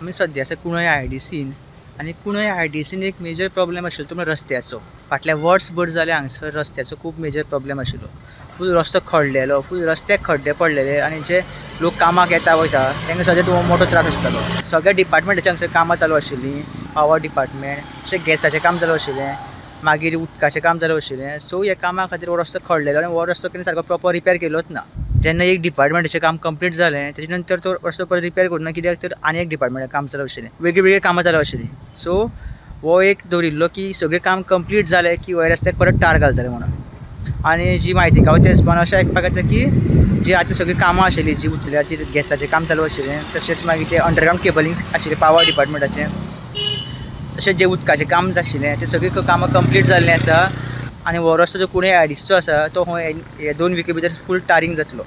आमी सद्या आसा कुंडय आयडीसीन आनी कुंडय आयडीसीन एक मेजर प्रॉब्लेम आशिल्लो तो म्हणल्यार रस्त्याचो. फाटल्या वर्सभर जालें हांगसर रस्त्याचो खूब मेजर प्रॉब्लेम आशिल्लो. फूल रस्तो खडलेलो, फूल रस्त्याक खड्डे पडलेले आनी जे लोक कामाक येता वयता तांकां सद्या तो मोठो त्रास आसतालो. सगळ्या डिपार्टमेंटाचे हांगसर कामां चालू आशिल्लीं, पावर डिपार्टमेंट, तशें गॅसाचें काम चालू आशिल्लें, मागीर उदकाचें काम चालू आशिल्लें. सो ह्या कामा खातीर हो रस्तो खडलेलो आनी हो रस्तो ताणें सारको प्रोपर रिपेर केलोच ना. जेन्ना एक डिपार्टमेंटाचें काम कंप्लीट जालें तेजे नंतर तो रस्तो परत रिपेर करूं ना, कित्याक तर आनी एक डिपार्टमेंटाचें काम चालू आशिल्लें, वेगळीं वेगळीं कामां चालू आशिल्लीं. सो हो एक दवरिल्लो की सगळें काम कंप्लीट जालें की हो रस्त्याक परत टार घालतले म्हणून. आनी जी म्हायती गावता त्या हिसपान अशें आयकपाक येता की जी आतां सगळीं कामां आशिल्लीं, जी उदल्या जी गॅसाचें काम चालू आशिल्लें, तशेंच मागीर जें अंडरग्रावंड केबलींग आशिल्लें पावर डिपार्टमेंटाचें, तशेंच जें उदकाचें काम आशिल्लें तें सगळीं कामां कंप्लीट जाल्लीं आसा. आनी हो रस्तो जो कुंडय आयडीसीचो आसा तो हो हे 2 विकी भितर फूल टारींग जातलो,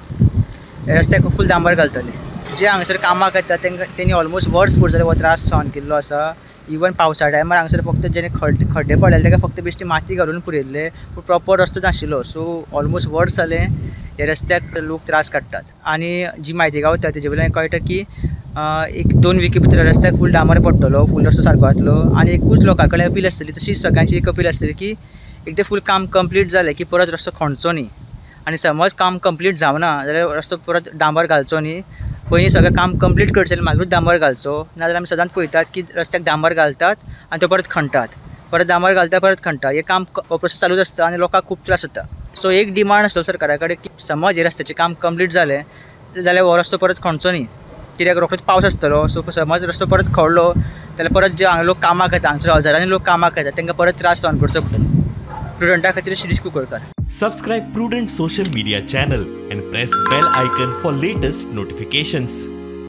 ह्या रस्त्याक फूल डांबर घालतले. जे हांगसर कामाक येता तांकां तेणी ऑलमोस्ट वर्सभर जालें हो त्रास सहन केल्लो आसा. इवन पावसा टायमार हांगसर फक्त जेणे खड्डे पडलेले ताका फक्त बेश्टी माती घालून पुरयल्ले, पूण प्रोपर रस्तो नाशिल्लो. सो ऑलमोस्ट वर्स जालें ह्या रस्त्याक लोक त्रास काडटात. आनी जी म्हायती गावता तेजे वयल्यान कळटा की एक 2 विकी भितर रस्त्याक फूल डांबर पडटलो, फूल रस्तो सारको जातलो. आनी एकूच लोकां कडेन अपील आसतली, तशीच सगळ्यांची एक अपील आसतली की एकदां फूल काम कंप्लीट जालें की परत रस्तो खणचो न्ही, आनी समज काम कंप्लीट जावना जाल्यार रस्तो परत डांबर घालचो न्ही. पयलीं सगळें काम कंप्लीट करचें मागीरूच डांबर घालचो, नाजाल्यार आमी सदांच पळयतात की रस्त्याक डांबर घालतात आनी तो परत खणटात, परत डांबर घालतात, परत खणटात. हें काम हो प्रोसेस चालूच आसता आनी लोकांक खूब त्रास जाता. सो एक डिमांड आसलो सरकारा कडेन की समज हें रस्त्याचें काम कंप्लीट जालें जाल्यार हो रस्तो परत खणचो न्ही, कित्याक रोखडोच पावस आसतलो. सो समज रस्तो परत खणलो जाल्यार परत जे हांगा लोक कामाक येता, हांगसर हजारांनी लोक कामाक येता, तांकां परत त्रास सहन करचो पडटलो. प्रुडंटा खातीर Shirish Kunkalkar. Subscribe Prudent social media channel and press bell icon for latest notifications.